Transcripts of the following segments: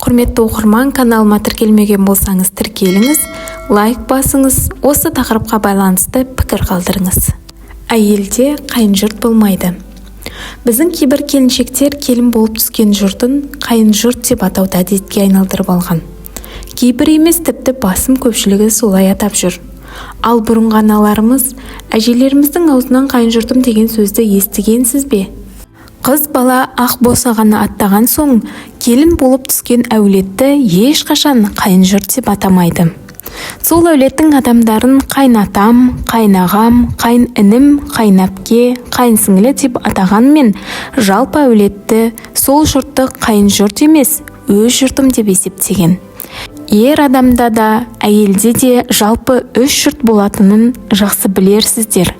Құрметті оқырман, каналыма тіркелмеген болсаңыз, тіркеліңіз, лайк басыңыз, осы тақырыпқа байланысты пікір қалдырыңыз. Әйелде қайын жұрт болмайды. Біздің кейбір келіншектер келін болып түскен жұртын қайын жұрт деп атауды әдетке айналдырып алған. Кейбір емес, тіпті басым көпшілігі солай атап жүр. Ал бұрынғы аналарымыз, әжелеріміздің аузынан «қайын жұртым» деген сөзді естігенсіз бе? Қыз бала ақ босағаны аттаған соң келін болып түскен әулетті ешқашан қайын жұрт деп атамайды. Сол әулеттің адамдарын қайынатам, қайынағам, қайын інім, қайын әпке, қайын сіңлі деп атағанмен, жалпы әулетті, сол жұртты қайын жұрт емес, өз жұртым деп есептеген. Ер адамда да, әйелде де жалпы үш жұрт болатынын жақсы білерсіздер.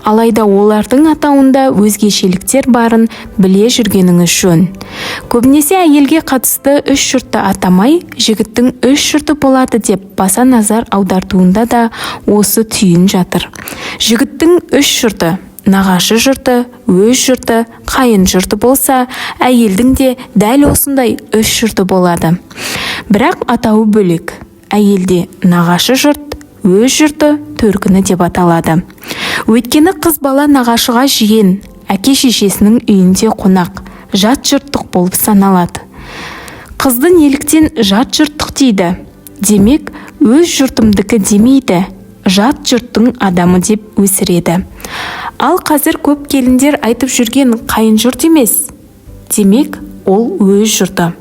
Алайда олардың атауында өзгешеліктер барын біле жүргеніңіз жөн. Көбінесе әйелге қатысты үш жұртты атамай, жігіттің үш жұрты болады деп баса назар аудартуында да осы түйін жатыр. Жігіттің үш жұрты: нағашы жұрты, өз жұрты, қайын жұрты болса, әйелдің де дәл осындай үш жұрты болады. Бірақ атауы бөлек. Әйелде нағашы жұрт, өз жұрты, төркіні деп аталады. Өйткені қыз бала нағашыға жиен, әке-шешесінің үйінде қонақ, жат жұрттық болып саналады. Қызды неліктен жат жұрттық дейді? Демек, өз жұртымдікі демейді, жат жұрттың адамы деп өсіреді. Ал қазір көп келіндер айтып жүрген қайын жұрт емес. Демек, ол өз жұрты.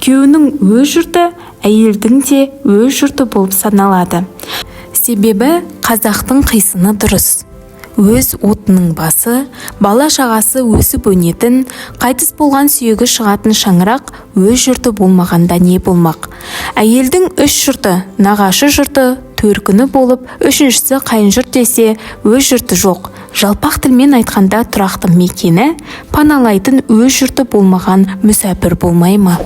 Күйеуінің өз жұрты әйелдің де өз жұрты болып саналады. Себебі қазақтың қисыны дұрыс. Өз отының басы, бала-шағасы өсіп өнетін, қайтыс болған сүйегі шығатын шаңырақ өз жұрты болмағанда не болмақ? Әйелдің үш жұрты: нағашы жұрты, төркіні болып, үшіншісі қайын жұрт десе, өз жұрты жоқ. Жалпақ тілмен айтқанда, тұрақты мекені, паналайтын өз жұрты болмаған мүсәпір болмай ма?